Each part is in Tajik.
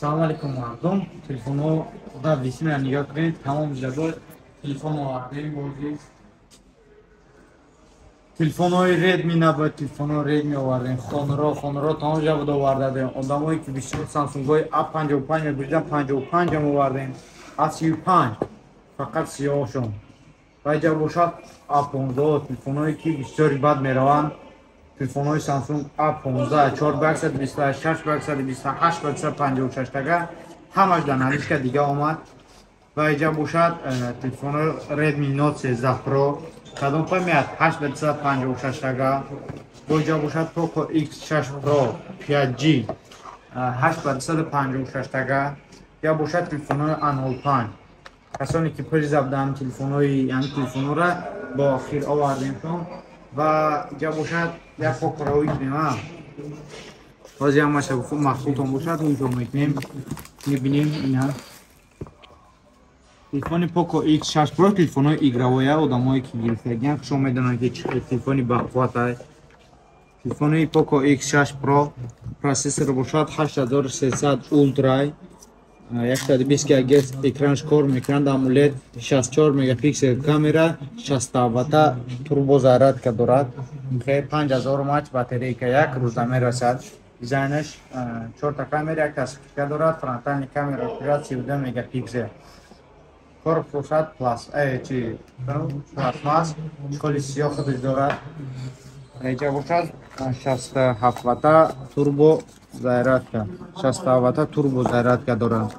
Салом алейкум, мардум. Телефонҳо да висина нигоҳ кунед, тамом ҷабо телефон овардем бозӣ. Телефонҳои Redmi набояд, телефонҳои Redmi овардем. Хонаро тамом ҷабо овардадем. Одамое ки бисёр Samsung-ҳои A55 мебуриданд, 55 ам овардем. A35 фақат сиёҳшон. Ва иҷа бошад A15, телефонҳое ки бисёри бад мераванд. Телефонҳои Samsung A15 4 ба 128, 6 ба 128, 8 ба 156 тага ҳамаш дар наличка дига омад. Ва иҷа бошад телефонҳои Redmi Note 13 Pro кадом память 8 ба 256 тага. Бо иҷа бошад Poco X6 Pro 5G 8 ба 256 тага. Я бошад телефонҳои A05. Касоне ки пуриза буданд телефонҳои, яъне телефонҳоро бо охир овардемшон. Ва иҷа бошад як Poco-ро мекунем. Ҳозир ҳамаша маҳсултон бошад, инҷо мекунем, мебинем. Ина телефони Poco X6 Pro, телефонҳои игровоя, одамое ки гирифтагиан шумо медонанд, ки чӣ хел телефони бақувват аст. Телефони Poco X6 Pro процессор бошад 8300 Ultra, 120 Гц экранш кор мекунад, AMOLED, 64 мегапиксел камера, 60 ватта турбо зарядка дорад, 5000 мАч батарейка, як рӯза мерасад. Дизайнаш чорта камера, якта вспышка дорад, фронтальный камера 32 мегапиксел. Корпус бошад чи пластмасс, чехоли сиёҳ худаш дорад. Иҷа бошад 67 ватта турбо зарядка, 67 ватта турбо зарядка дорад.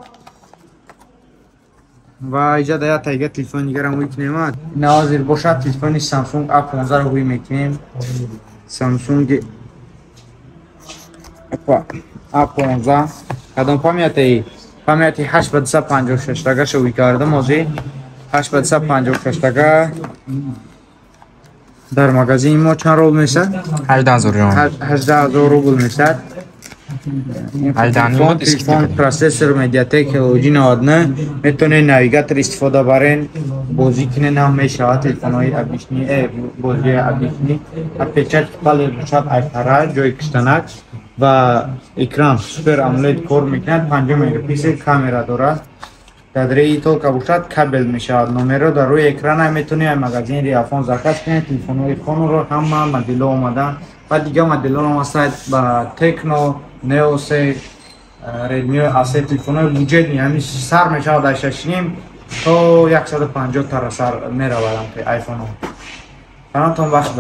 Ва иҷа да як тайга телефони дигарам ҳуй кунем. Ина ҳозир бошад телефони Samsung A15-ро ҳуй мекунем. Samsung A15 кадом памяти? Памяти 8 ба 256 тагаша ҳуй кардам ҳозир. 8 ба 256 тага дар магазини мо чанд рубл мешавад? 18 000 юан. 18 000 рубл мешавад. Телефон процессор MediaTek Helio G99, метавонед навигатор истифода барен, бозӣ кунед ҳам мешавад, телефонҳои обычный, бозии обычный. Отпечатки палец бошад айпара, ҷои киштанак ва экран Super AMOLED кор мекунад, 50 мегапиксел камера дорад. Дар реи толка бошад кабел мешавад. Номерро дар рӯи экрана метавонед магазини Реафон заказ кунед. Телефонҳои Хонорро ҳама моделҳо омаданд ва дигар моделҳоро ҳастанд ба Tecno, Neo 3, Redmi A3, телефонҳои бюджетный, ҳамин сар мешавад аз 6,5 то 150 тара сар меравад айфонҳо. Саломтон бахт.